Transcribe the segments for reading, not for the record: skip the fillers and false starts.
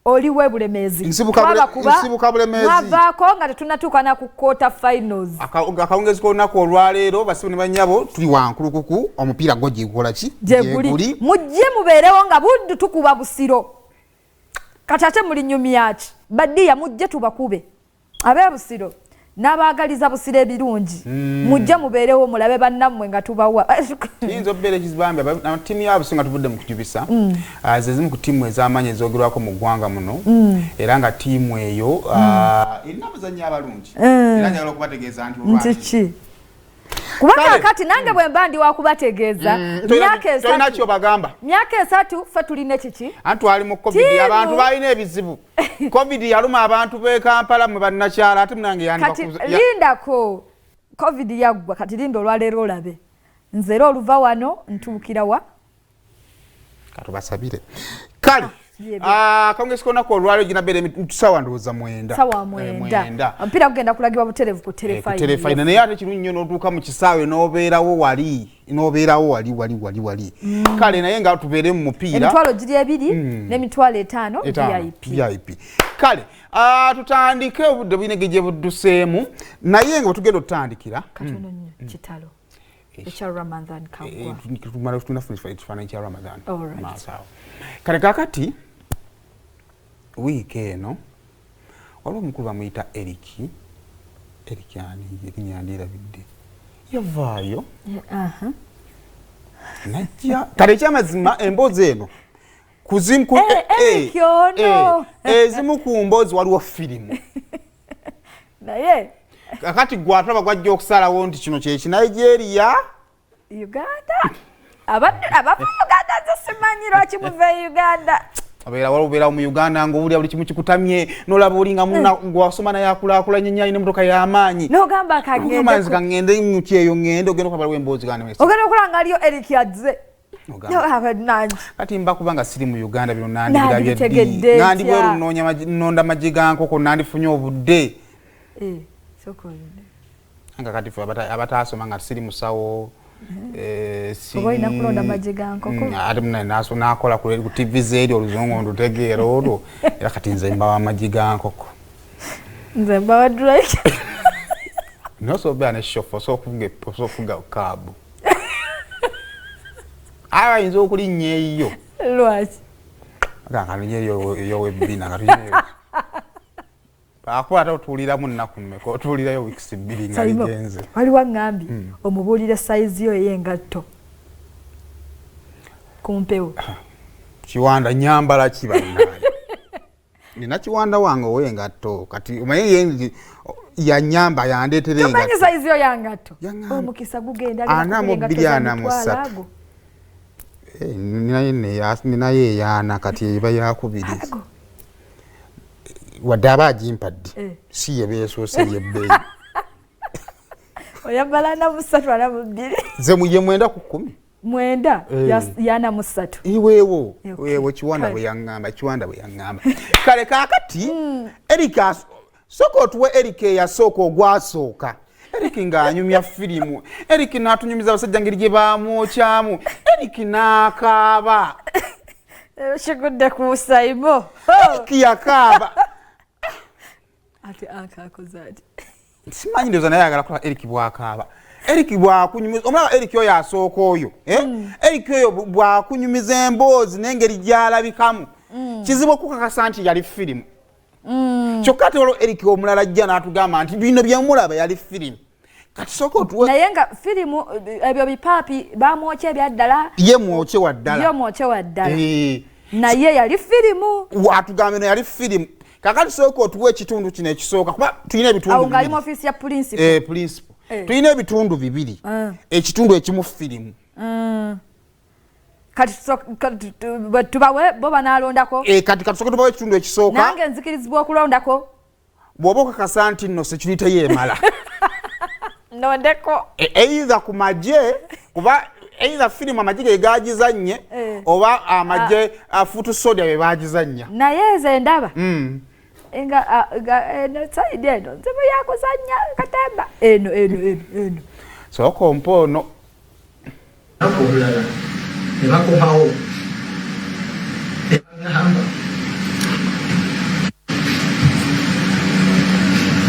Oli we Bulemeezi. Nsibuka Bulemeezi. Mwavaako nga tetunnatuuka na ku quarter finals. Akawungezi k'olunaku olwaleero, basibu ne bannyabo, tuli wankulukuku, omupiira gwo gyegukola ki? Gyeguli. Mujje mubeerewo nga Buddu tukuba Busiro. Kati ate mulinyumya ki? Badiya mujje tubakube. Ab'e Busiro n'abaagaliza Busiro ebirungi. Mujje mubeerewo mulabe bannammwe nga tubawa. Kiyinza okubeera ekizibambi ttiimu ya Busiro nga tuvudde mu kujubisa. Ze zimu ku ttiimu ez'amaanyi ezoogerwako mu ggwanga muno. Era nga ttiimu eyo erina abazannyi abalungi. Era njagala okubategeeza nti Nti ki? Kuba kakati nange bwe mba ndi wa kubategeeza, myaka esatu. Tolina ky'obagamba. Myaka 3 ffe tulina kiki? Anti twali mu COVID, abantu balina ebizibu. COVID yaluma abantu b'e Kampala mwe bannakyala, ate munange yandibakuza. Kati lindako, COVID yaggwa, kati linda olwaleero olabe. Nze era oluva wano ntuukira wa? Katubasabire. Kale, akawungezi k'olunaku olwaleero ginabeera ssaawa ndowooza 9. Ssaawa 9. Omupiira gugenda kulagibwa butereevu ku Terefayina. Terefayina, naye ate kirungi nnyo n'otuuka mu kisaawe n'obeerawo wali, n'obeerawo wali, wali, wali, wali. Kale naye nga tubeere mu mupiira. Emitwalo giri 2 n'emitwalo 5 VIP. VIP. Kale, tutandike, obudde bulina engeri gye budduseemu, naye nga bwe tugenda otutandikira. Katono nnyo, kitalo. Ekya Ramadhan Kaggwa. Tumala tunafuna ekifaananyi kya Ramadhan. Maaso awo. Kale kaakati wiiki eno waliwo omukulu bamuyita Eric. Eric ani? Erinnya ndyerabidde. Yavaayo. Najja. Kale ekyamazima emboozi eno Eric ono. Ezimu ku mboozi waliwo firimu. Naye kakati gwe atulaba gwajja okusalawo nti kino kye Kinigeria. Uganda. Abava Uganda nze simanyi lwaki muva e Uganda. Obeera wali obeera mu Uganda ng'owulira buli kimu kikutamye, n'olaba olinga munna gw'asoma naye akulaakulanye nnyo, alina emmotoka y'amaanyi. N'ogamba kangende. N'ogamba nze kangende mu kyeyo ŋŋende, ogenda okulaba waliwo emboozi gandi mwesi. Ogenda okulaba nga aliyo Eric azze. Kati mba kubanga siri mu Uganda bino nandibirabye ddi. Nandi bweru nnonda magi ga nkoko, nandifunye obudde. Nga kati ffe abataasoma nga siri musawo. Oba olina kulonda magi ga nkoko. Ate munaye nakola ku TV z'eri oluzungu ndutegeera olwo. Era kati nze mbawa magi ga nkoko. Nze mbawa dry. Naye osobola okubeera ne chauffeur, osobola okuvuga kaabu. Aye bayinza okulinnya eyiyo. Lwaki? Kalinnya ey'owebbina, katulinnya. Akuba ate otuuliramu nnaku mmeka? Otuulirayo weeks 2 nga ligenze. Waliwo aŋŋambye omubuulire sayizi yo ey'engatto ku mpewo. Kiwanda nyambala ki bannange? Nina kiwanda wange ow'engatto, kati omanye ye yanyamba yandeetera engatto. Tomanyi sayizi yo ya ngatto? Omukisa gugenda 42 43. Ninayo eyaana kati eba yakubiri. Wadde aba agimpadde si ye beesoose yebbeeyi. Oyambala 43 42. Nze ye 9 ku 10. 9 yana mu 3. Iweewo, weewo Kiwanda bwe yaŋŋamba, Kiwanda bwe yaŋŋamba. Kale kaakati Eric sooka otuwe Eric eyasooka ogwasooka. Eric ng'anyumya firimu. Eric n'atunyumiza abasajja ngeri gye baamwokyamu. Eric n'akaaba. Kigudde ku Saimo. Eric yakaaba. Ate akakoze ati. Simanyi ndowooza naye ayagala kulaba Eric bw'akaaba. Eric bw'akunyumiza, omulaba Eric oyo asooka oyo, Eric oyo bw'akunyumiza emboozi n'engeri gy'alabikamu. Kizibu okukakasa nti yali firimu. Kyokka ate waliwo Eric omulala ajja n'atugamba nti bino bye mulaba yali firimu. Kati sooka otuwe. Naye nga firimu ebyo bipaapi bamwokya ebya ddala. Ye mwokye wa ddala. Ye mwokye wa ddala. Naye yali firimu. Atugambe no yali firimu. Kakati sooka otuwe ekitundu kino ekisooka kuba tulina ebitundu bibiri. Awo ng'ali mu ofiisi ya principal. Principal. Tulina ebitundu bibiri. Ekitundu ekimu firimu. Kati tubawe bo banaalondako. Kati katusooke tubawe ekitundu ekisooka. Nange nzikirizibwa okulondako. Bw'oba okakasa nti nno security yeemala. Nondeko. Either ku magye kuba either firimu amagye ge gaagizannye oba amagye foot soldier be baagizannya. Naye nze ndaba. Nga eno side eno nzibu yakuzannya katemba. Eno, eno, eno, eno. Sooka ompe ono. Olunaku olulala ne bakomawo ne bagamba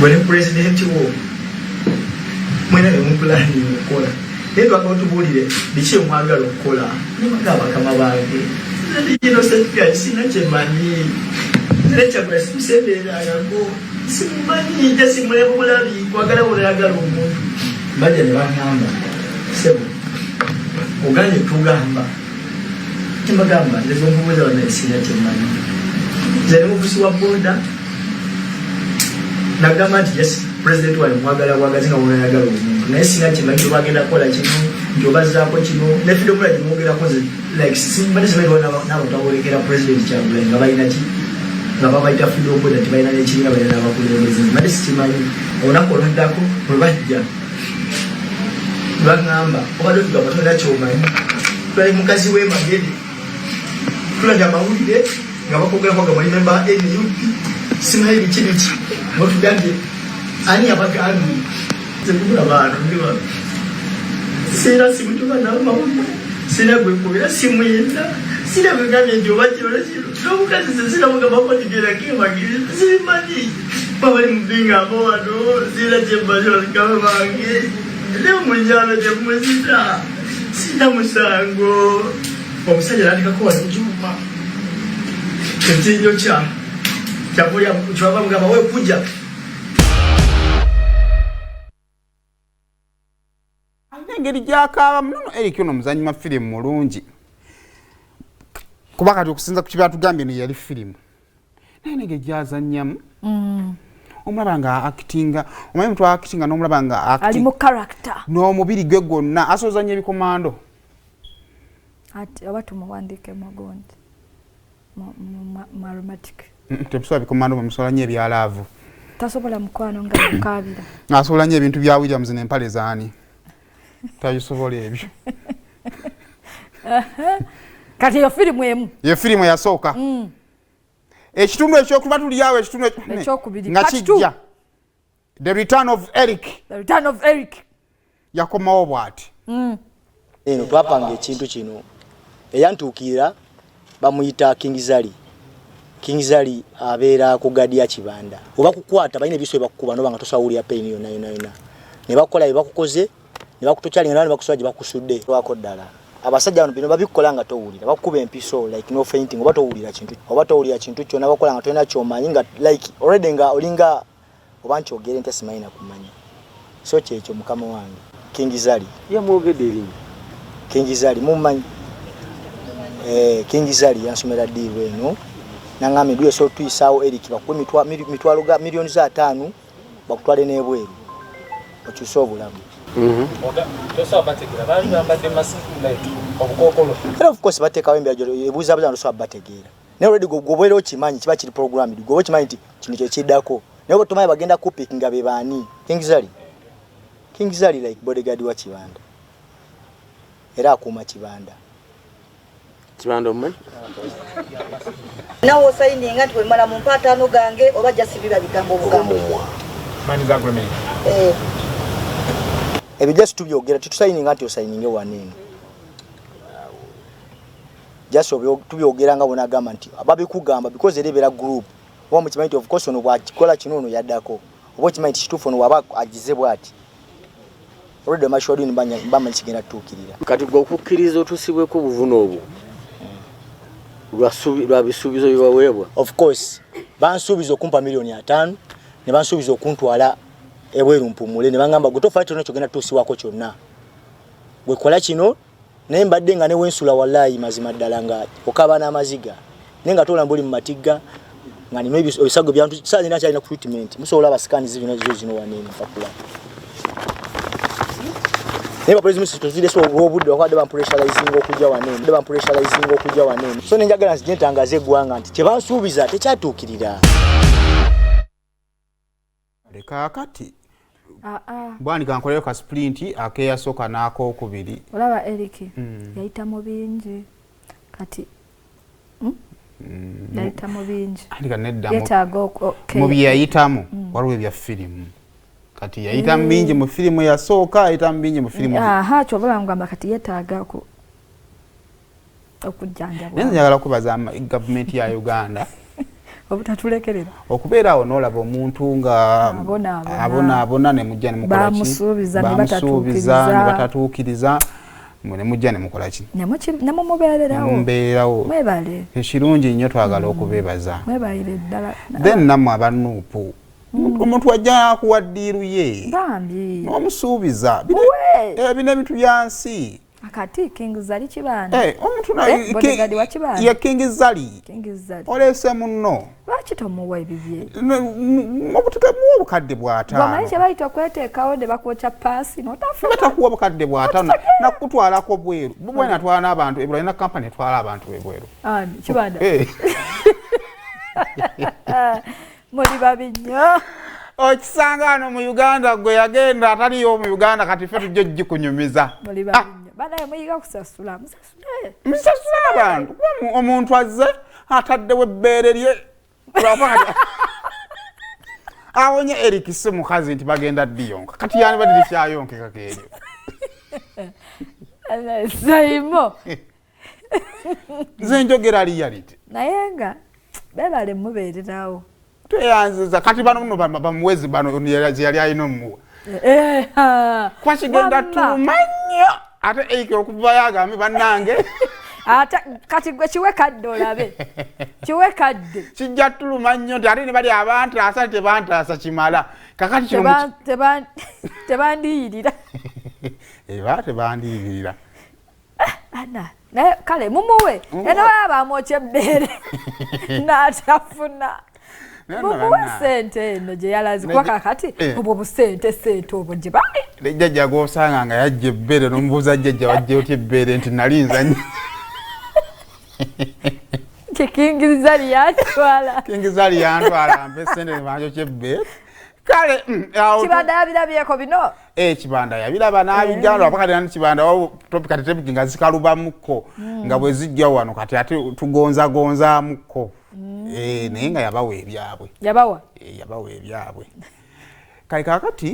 Gwe ne pulezidenti wo mwena bemupulaninga okukola, naye twagala otubuulire biki emwagala okukola. Nemaga bakama bange, innocent guy, sina kyemanyi, nekyagula simusembererangako, simumanyi, nja simulaba bulabi, kwagala bulagala omuntu. Bajja ne baŋŋamba, sebo oganye tugamba tebagamba nze gwenkubuuza banaye sina kyemmanyi. Nze ne muvusi wa boda nagamba nti yes, president wange mwagala bwagazi nga bwonayagala omuntu, naye sina kyemmanyi nti obagenda kukola kino, nti obazzaako kino ne freedom right mwogerako. Nze like simbadde simanyi n'abantu abolekera President Kyagulanyi nga balina ki, nga babayita freedom boda, nti balina n'ekibiina, balina n'abakulembeze. Mbadde sikimanyi. Olunaku olwaddako bwe bajja baŋŋamba, obadde otugamba tolina kyomanyi, tulali mukazi w'emagere, tulabye amawulire nga bakogerako nga muli memba NUP, simanyi biki biki, mutugambye ani yabagambye? Nze kubula baano ndi wano, siina simutuba namawulire, siina gwekubira simuyina, siina gwegambye nti oba kino nekino n'omukazi ze sinamugambako ntigerako emagere, simanyi babali mubingamba wano, siina kyemmanyi. Bakama bange, ne munyalo gyemuzita sina musango. Omusajja nandikako wano juma ekinyo kya kyakulya kyaba mugamba wekuja. Alina engeri gyakaaba munono. Eric ono omuzanyi wa firimu mulungi, kuba kati okusinza ku kibatugambye no yali firimu, naye nengeri gyazannyamu omulaba nga actinga, omanyi omuntu actinga n'omulaba nga ali mu character. N'omubiri gwe gwonna asoozanya ebikomando. Ati oba tumuwandiike mu gundi mu aromatic. Temusobola bikomando, bwemusobola nnyo ebya love. Tasobola mukwano nga mukaabira. Asobola nnyo ebintu bya Williams n'empale zaani, tabisobola ebyo. Kati eyo firimu emu. Ye firimu eyasooka. Ekitundu ekyokuba tuli awo, ekitundu ekyokubiri, nga part two. Kijja The Return of Eric. The Return of Eric. Yakomawo bw'ati. Eno twapanga ekintu kino, eyantuukirira bamuyita Kingizali. Kingizali abeera ku gadi ya Kibanda. Oba kukwata balina ebiso ebakukuba noba nga tosobola wulira pain yonna yonna yonna, ne bakukola bye bakukoze, ne bakutokyalinga ne bakusula gye bakusudde lwako ddala. Abasajja bano bino babikukola nga towulira, bakukuba empiso like no fainting, oba towulira kintu, oba towulira kintu kyonna, bakukola nga tolina kyomanyi, nga like already nga olinga oba nkyogere ntya, simanyi nakumanya. So kyekyo mukama wange Kingizali. Yamwogedde erinnya. Kingizali mumanyi? Eh, Kingizali yansomera deal eno, nangambye nduye so tuyisaawo Eric, bakuwe mitwalo ga miliyoni za 5, bakutwale n'ebweru okyuse obulamu. Tosobola bategeera, baali bambadde masiki, like obukookolo. Era of course bateekawo embeera ebuuzabuuza, tosobola bategeera, naye already gwe obeera okimanyi kiba kiri programmed, gwe oba okimanyi nti kino kyekiddako, naye oba tomanyi bagenda kupikinga be baani. Kingizali, Kingizali like bodyguard wa Kibanda, era akuuma Kibanda. Kibanda omumanyi? Nawe osayininga nti bwemala mumpa 50 gange, oba jasibira bigambo obugambo. Mines agreement. Eh. Ebyo just tubyogera, tetusayininga nti osayininge waneeno, just tubyogera nga bonagamba nti babikugamba, because era ebeera group, oba mukimanyi nti of course ono bwakikola kino, ono yaddako, oba okimanyi nti kituufu ono waba agize bwati, already amashwadini bamanyi kigenda tutuukirira. Kati gwe okukkiriza otusibweko obuvune obwo lwa bisuubizo byebaweebwa? Of course bansuubiza okumpa miliyoni 50, ne bansuubiza okuntwala ebweru mpumule, ne bangamba gwe tofa kyonna kyogenda tutuusibwako kyonna, gwe kola kino. Naye mbadde nga newensula, wallayi mazima ddala nga okaba n'amaziga, naye nga tola mbuli mu matigga nga nina ebisago byantu saa zina kyalina ku treatment, musobola abasikani zino zo zino waneeno mpapula, naye bapolisi tuzirese olw'obudde bakwadde bampressurizing okujja waneeno, bampressurizing okujja waneeno. So nenjagala nzije ntangaze eggwanga nti kyebansuubiza tekyatuukirira. Kaakati Ah, ah. bwanika nkoleyo ka splint akeyasooka n'akokubiri. Olaba Eric yayita mu bingi kati, Yayita mu bingi. Andika nedda Yeetaaga mu bye yayitamu waliwo ebya firimu. Kati yayita mu bingi mu firimu eyasooka, ayita mu bingi mu firimu. Aha, kyova bangamba kati yeetaaga okujjanjabwa. Naye nze njagala kubaza gavumenti ya Uganda. Obutatulekerera. Okubeera awo n'olaba omuntu nga Abonaabona. abonaabona, ne mujja ne mukola ki? Bamusuubiza ne Bamusuubiza ne batatuukiriza. batatuukiriza, mwe ne mujja ne mukola ki? Nemumubeererawo. Nemumubeererawo. Mwebale. Ekirungi nnyo, twagala okubeebaza. Mwebalire ddala. Then nammwe aba NUP, omuntu wajja akuwa deal ye Bambi. n'omusuubiza. Muwe. Bino ebintu bya nsi. Akati King Zali Kibanda. Omuntu Bodyguard wa Kibanda. Ye King Zali. King Zali. Oleese munno. Lwaki tomuwa ebibye? Muwa obukadde Bw'omanyi bw'ataano. kye bayita okweteekawo ne bakwokya paasi n'otafuna. Batakuwa obukadde bw'ataano nakutwalako bweru. Bwe natwala n'abantu ebweru, alina kampani etwala abantu ebweru. Ani, Kibanda? Eh. Muli babi nnyo. Okisanga wano mu Uganda, gwe yagenda ataliyo mu Uganda, kati ffe tujja ogikunyumiza. Muli babi nnyo. Banaye, muyiga kusasula, musasule. Musasule abantu, kuba omuntu azze ataddewo ebbeere lye. Lwakuba kati awonye Eric, si mukazi nti bagenda ddiyonka, kati yandibadde likyayonkekako eryo. Saimo. Nze njogera reality. Naye nga bebale mubeererawo. Tweyanziza. Kati bano nno bamuwezi bano ze yali alina omuwa. Eh, ha. Kuba kigenda Wamma. tuluma nnyo ate Eric okuvayo agambe, "Bannange." Ate kati gwe kiwe kadde olabe, kiwe kadde. Kijja tuluma nnyo nti ate ne bali abantaasa tebantaasa kimala, kakati kino Tebandiyirira. Eba tebandiyirira. Ana naye kale mumuwe ena waba amwokya ebbeere n'atafuna. Naye nno Mumuwe bannange. sente eno gye yalaze, kuba kakati obwo busente, sente obwo gye bali. Jjajja gwosanga nga yajja ebbeere nomubuuza, "Jjajja, wajja otya ebbeere?" Nti, "Nali nzanya." King Zali yatwala. King Zali yantwala, mpe sente banjokya ebbeere. Kale awo Kibanda yabirabyeko bino? Kibanda yabiraba n'abigala lwaba kati nani Kibanda topic kati topic nga zikalubamuko nga bwe zijja wano, kati ate tugonzagonzaamuko. Naye nga yabawa ebyabwe. Yabawa. Yabawa ebyabwe. Kale kakati